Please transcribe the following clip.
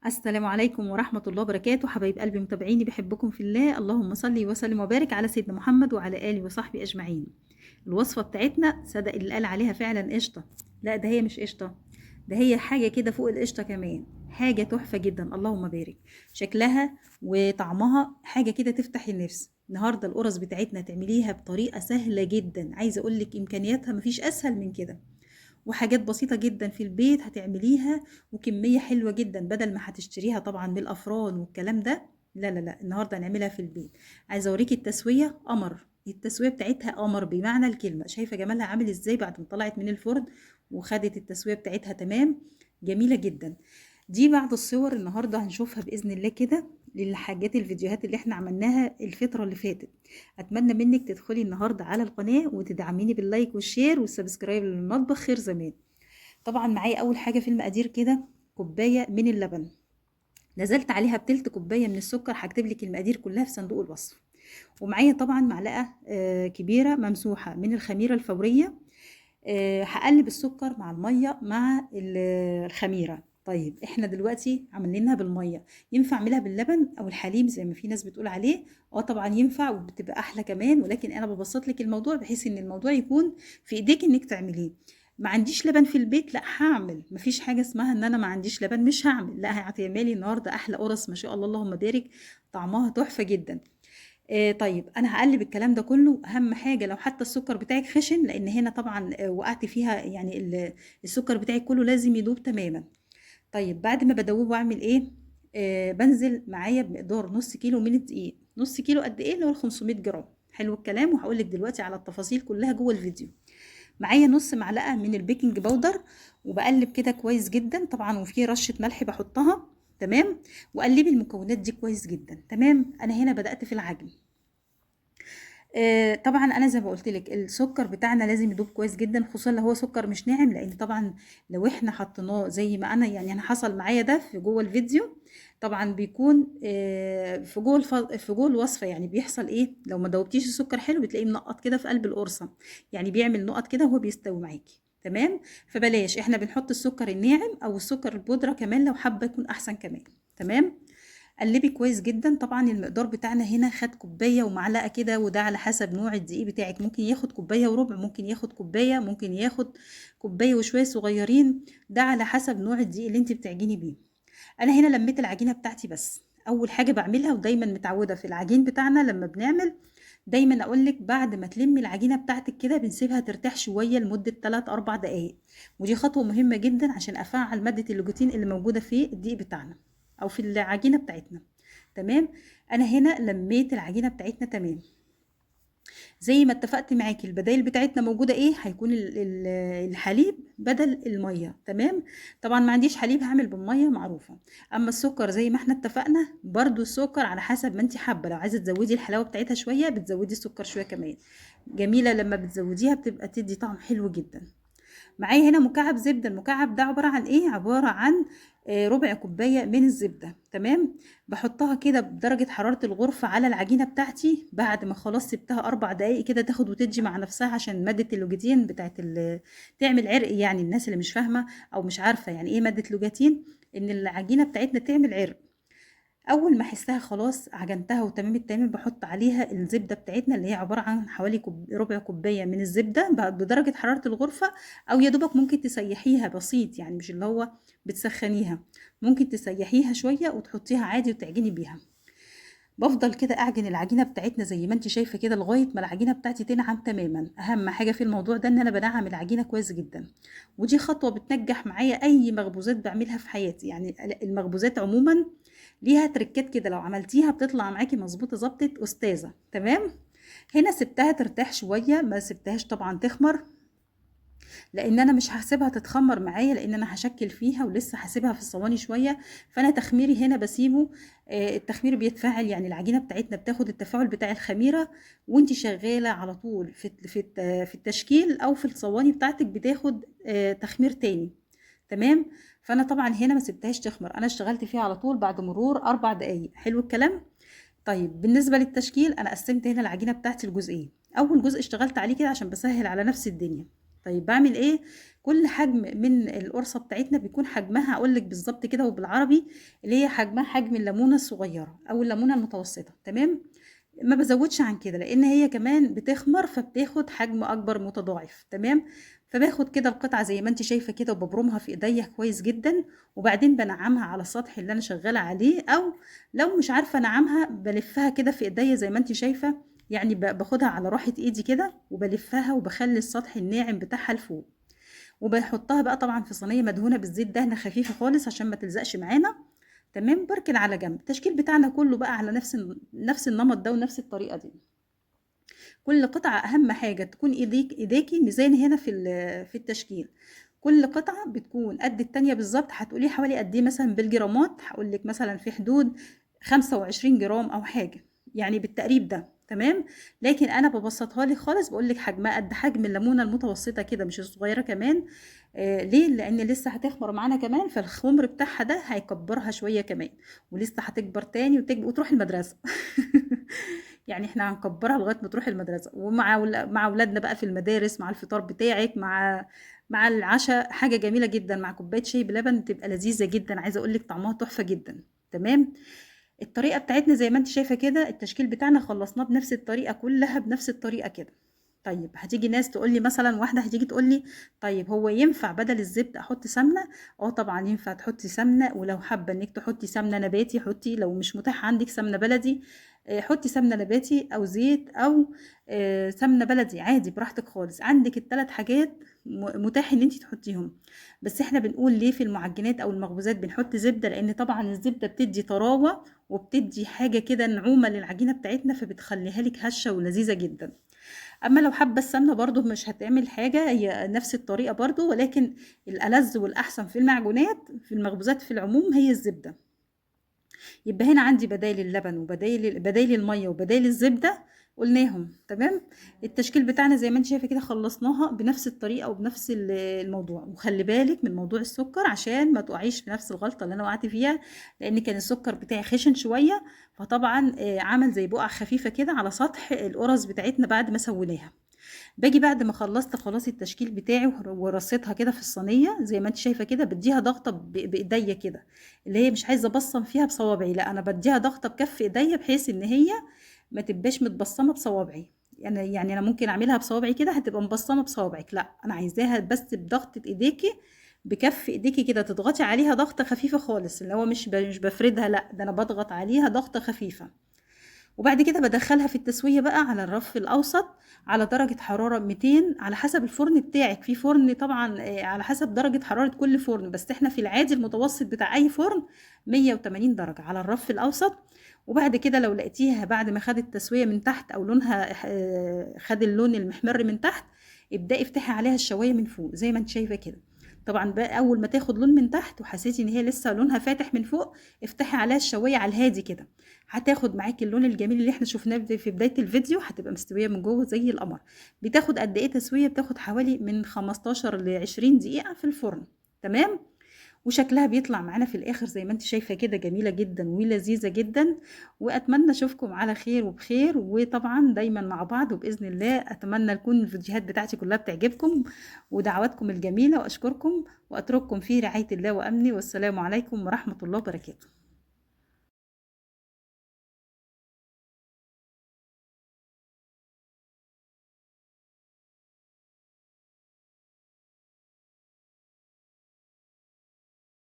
السلام عليكم ورحمة الله وبركاته. حبايب قلبي متابعيني، بحبكم في الله. اللهم صل وسلم وبارك على سيدنا محمد وعلى آله وصحبه أجمعين. الوصفة بتاعتنا صدق اللي قال عليها فعلا قشطة. لا ده هي مش قشطة، ده هي حاجة كده فوق القشطة كمان، حاجة تحفة جدا اللهم بارك. شكلها وطعمها حاجة كده تفتح النفس. النهاردة القرص بتاعتنا تعمليها بطريقة سهلة جدا، عايزة أقولك إمكانياتها مفيش أسهل من كده، وحاجات بسيطة جدا في البيت هتعمليها، وكمية حلوة جدا بدل ما هتشتريها طبعا من الأفران والكلام ده. لا لا لا، النهاردة هنعملها في البيت. عايزة أوريكي التسوية قمر، التسوية بتاعتها قمر بمعنى الكلمة. شايفة جمالها عامل ازاي بعد ما طلعت من الفرن وخدت التسوية بتاعتها؟ تمام، جميلة جدا. دي بعض الصور النهاردة هنشوفها بإذن الله كده للحاجات الفيديوهات اللي احنا عملناها الفترة اللي فاتت. أتمنى منك تدخلي النهاردة على القناة وتدعميني بال like وال share وال subscribe للمطبخ خير زمان. طبعا معايا أول حاجة في المقادير كده كوباية من اللبن، نزلت عليها بتلت كوباية من السكر. هكتب لك المقادير كلها في صندوق الوصف. ومعايا طبعا معلقة كبيرة ممسوحة من الخميرة الفورية. هقلب السكر مع المية مع الخميرة. طيب احنا دلوقتي عاملينها بالمية، ينفع اعملها باللبن او الحليب زي ما في ناس بتقول عليه؟ طبعا ينفع وبتبقى احلى كمان، ولكن انا ببسط لك الموضوع بحيث ان الموضوع يكون في ايديك انك تعمليه. ما عنديش لبن في البيت، لا هعمل، مفيش حاجة اسمها ان انا ما عنديش لبن مش هعمل، لا هتعملي النهارده احلى قرص ما شاء الله اللهم بارك، طعمها تحفة جدا. طيب انا هقلب الكلام ده كله. اهم حاجة لو حتى السكر بتاعك خشن، لان هنا طبعا وقعت فيها، يعني السكر بتاعك كله لازم يدوب تماما. طيب بعد ما بدوبه اعمل ايه؟ بنزل معايا بمقدار نص كيلو من الدقيق. نص كيلو قد ايه؟ اللي هو 500 جرام. حلو الكلام، وهقول لك دلوقتي على التفاصيل كلها جوه الفيديو. معايا نص معلقه من ال baking powder، وبقلب كده كويس جدا طبعا، وفي رشه ملح بحطها. تمام، وقلبي المكونات دي كويس جدا. تمام، انا هنا بدات في العجن. طبعا انا زي ما قلت لك السكر بتاعنا لازم يدوب كويس جدا، خصوصا لو هو سكر مش ناعم، لان طبعا لو احنا حطيناه زي ما انا يعني انا حصل معايا ده في جوه الفيديو، طبعا بيكون في جوه الوصفة. يعني بيحصل ايه لو ما دوبتيش السكر حلو؟ بتلاقيه منقط كده في قلب القرصه، يعني بيعمل نقط كده وهو بيستوي معاكي. تمام، فبلاش، احنا بنحط السكر الناعم او السكر البودره كمان لو حابة يكون احسن كمان. تمام، قلبي كويس جدا. طبعا المقدار بتاعنا هنا خد كوباية ومعلقة كده، وده على حسب نوع الدقيق بتاعك، ممكن ياخد كوباية وربع، ممكن ياخد كوباية، ممكن ياخد كوباية وشوية صغيرين، ده على حسب نوع الدقيق اللي انت بتعجني بيه. انا هنا لميت العجينة بتاعتي. بس اول حاجة بعملها ودايما متعوده في العجين بتاعنا لما بنعمل، دايما اقولك بعد ما تلمي العجينة بتاعتك كده بنسيبها ترتاح شوية لمدة 3-4 دقايق، ودي خطوة مهمة جدا عشان افعل مادة اللوجوتين اللي موجودة في الدقيق بتاعنا او في العجينة بتاعتنا. تمام، انا هنا لميت العجينة بتاعتنا. تمام، زي ما اتفقت معاكي البدايل بتاعتنا موجودة ايه؟ هيكون الحليب بدل المية. تمام، طبعا ما عنديش حليب هعمل بالمية معروفة. اما السكر زي ما احنا اتفقنا برضو السكر على حسب ما انت حابة، لو عايزه تزودي الحلاوة بتاعتها شوية بتزودي السكر شوية كمان، جميلة لما بتزوديها بتبقى تدي طعم حلو جدا. معايا هنا مكعب زبدة. المكعب ده عبارة عن ايه؟ عبارة عن ربع كوباية من الزبدة. تمام، بحطها كده بدرجة حرارة الغرفة على العجينة بتاعتي بعد ما خلاص سبتها 4 دقايق كده تاخد وتدي مع نفسها، عشان مادة اللوجيتين بتاعت تعمل عرق. يعني الناس اللي مش فاهمه او مش عارفه يعني ايه مادة لوجيتين، ان العجينة بتاعتنا تعمل عرق. اول ما احسها خلاص عجنتها وتمام التمام، بحط عليها الزبدة بتاعتنا اللي هي عبارة عن حوالي ربع كوباية من الزبدة بدرجة حرارة الغرفة، او يا دوبك ممكن تسيحيها بسيط، يعني مش اللي هو بتسخنيها، ممكن تسيحيها شوية وتحطيها عادي وتعجني بيها. بفضل كده اعجن العجينة بتاعتنا زي ما انت شايفه كده لغاية ما العجينة بتاعتي تنعم تماما. اهم حاجة في الموضوع ده ان انا بنعم العجينة كويس جدا، ودي خطوة بتنجح معايا اي مخبوزات بعملها في حياتي. يعني المخبوزات عموما ليها تريكات كده، لو عملتيها بتطلع معاكي مظبوطة ظبطه استاذه. تمام، هنا سبتها ترتاح شوية، ما سبتهاش طبعا تخمر، لان انا مش هسيبها تتخمر معايا، لان انا هشكل فيها ولسه هسيبها في الصواني شوية. فانا تخميري هنا بسيبه، التخمير بيتفاعل، يعني العجينة بتاعتنا بتاخد التفاعل بتاع الخميره وانت شغالة على طول في التشكيل او في الصواني بتاعتك بتاخد تخمير تاني. تمام، فانا طبعا هنا ما سبتهاش تخمر، انا اشتغلت فيها على طول بعد مرور 4 دقايق. حلو الكلام. طيب بالنسبة للتشكيل انا قسمت هنا العجينة بتاعتي لجزئين. اول جزء اشتغلت عليه كده عشان بسهل على نفسي الدنيا. طيب بعمل ايه؟ كل حجم من القرصه بتاعتنا بيكون حجمها، اقول لك بالظبط كده وبالعربي، اللي هي حجمها حجم الليمونه الصغيرة او الليمونه المتوسطة. تمام، ما بزودش عن كده لان هي كمان بتخمر فبتاخد حجم اكبر متضاعف. تمام، فباخد كده القطعة زي ما انت شايفه كده وببرمها في ايديا كويس جدا، وبعدين بنعمها على السطح اللي انا شغالة عليه، او لو مش عارفه انعمها بلفها كده في ايديا زي ما انت شايفه، يعني باخدها على راحة ايدي كده وبلفها وبخلي السطح الناعم بتاعها لفوق، وبحطها بقى طبعا في صينية مدهونه بالزيت دهنه خفيفة خالص عشان ما تلزقش معانا. تمام، بركن على جنب. التشكيل بتاعنا كله بقى على نفس النمط ده ونفس الطريقة دي. كل قطعه اهم حاجة تكون ايديكي ميزان هنا في التشكيل. كل قطعه بتكون قد التانية بالظبط. هتقولي حوالي قد ايه مثلا بالجرامات؟ هقول لك مثلا في حدود 25 جرام او حاجة، يعني بالتقريب ده. تمام، لكن انا ببسطها لك خالص، بقول لك حجمها قد حجم الليمونه المتوسطة كده، مش الصغيرة كمان. ليه؟ لان لسه هتخمر معانا كمان، فالخمر بتاعها ده هيكبرها شوية كمان، ولسه هتكبر تاني وتروح المدرسة. يعني احنا هنكبرها لغاية ما تروح المدرسة، ومع مع اولادنا بقى في المدارس، مع الفطار بتاعك، مع العشاء، حاجة جميلة جدا، مع كوباية شاي بلبن تبقى لذيذة جدا. عايزه اقول لك طعمها تحفة جدا. تمام، الطريقة بتاعتنا زي ما انت شايفه كده، التشكيل بتاعنا خلصناه بنفس الطريقة، كلها بنفس الطريقة كده. طيب هتيجي ناس تقول لي مثلا، واحدة هتيجي تقول لي طيب هو ينفع بدل الزبدة احط سمنه؟ طبعا ينفع تحطي سمنه، ولو حابة انك تحطي سمنه نباتي حطي، لو مش متاح عندك سمنه بلدي حطي سمنه نباتي او زيت او سمنه بلدي عادي، براحتك خالص. عندك الثلاث حاجات متاح ان انت تحطيهم. بس احنا بنقول ليه في المعجنات او المخبوزات بنحط زبدة؟ لان طبعا الزبدة بتدي طراوه وبتدي حاجة كده نعومة للعجينه بتاعتنا، فبتخليها لك هشه ولذيذه جدا. اما لو حابة السمنة برضو مش هتعمل حاجة، هي نفس الطريقة برضو، ولكن الألذ والاحسن في المعجونات في المخبوزات في العموم هي الزبدة. يبقى هنا عندي بدايل اللبن وبدايل بدايل المية وبدايل الزبدة، قلناهم. تمام، التشكيل بتاعنا زي ما انت شايفه كده خلصناها بنفس الطريقة وبنفس الموضوع. وخلي بالك من موضوع السكر عشان ما تقعيش في نفس الغلطة اللي انا وقعت فيها، لان كان السكر بتاعي خشن شوية، فطبعا عمل زي بقع خفيفة كده على سطح القرص بتاعتنا بعد ما سويناها. باجي بعد ما خلصت خلاص التشكيل بتاعي ورصيتها كده في الصينية زي ما انت شايفه كده، بديها ضغطه بايديا كده، اللي هي مش عايزه ابصم فيها بصوابعي، لا انا بديها ضغطه بكف ايديا بحيث ان هي ما تبقاش متبصمه بصوابعي. يعني انا ممكن اعملها بصوابعي كده هتبقى مبصمه بصوابعك، لا انا عايزاها بس بضغطه ايديكي، بكف ايديكي كده تضغطي عليها ضغطه خفيفة خالص، اللي هو مش بفردها، لا ده انا بضغط عليها ضغطه خفيفة. وبعد كده بدخلها في التسوية بقى على الرف الاوسط على درجه حرارة 200 على حسب الفرن بتاعك. في فرن طبعا على حسب درجه حرارة كل فرن، بس احنا في العادي المتوسط بتاع اي فرن 180 درجه على الرف الاوسط. وبعد كده لو لقيتيها بعد ما خدت التسوية من تحت او لونها خد اللون المحمر من تحت، ابدأي افتحي عليها الشوايه من فوق زي ما انت شايفه كده. طبعا بقى اول ما تاخد لون من تحت وحسيتي ان هي لسه لونها فاتح من فوق، افتحي عليها الشوايه على الهادي كده، هتاخد معاكي اللون الجميل اللي احنا شفناه في بداية الفيديو، هتبقى مستوية من جوه زي القمر. بتاخد قد ايه تسويه؟ بتاخد حوالي من 15 ل 20 دقيقة في الفرن. تمام، وشكلها بيطلع معانا في الاخر زي ما انت شايفه كده، جميلة جدا ولذيذه جدا. واتمنى اشوفكم على خير وبخير، وطبعا دايما مع بعض وباذن الله. اتمنى تكون الفيديوهات بتاعتي كلها بتعجبكم، ودعواتكم الجميلة، واشكركم واترككم في رعاية الله وامنه، والسلام عليكم ورحمة الله وبركاته.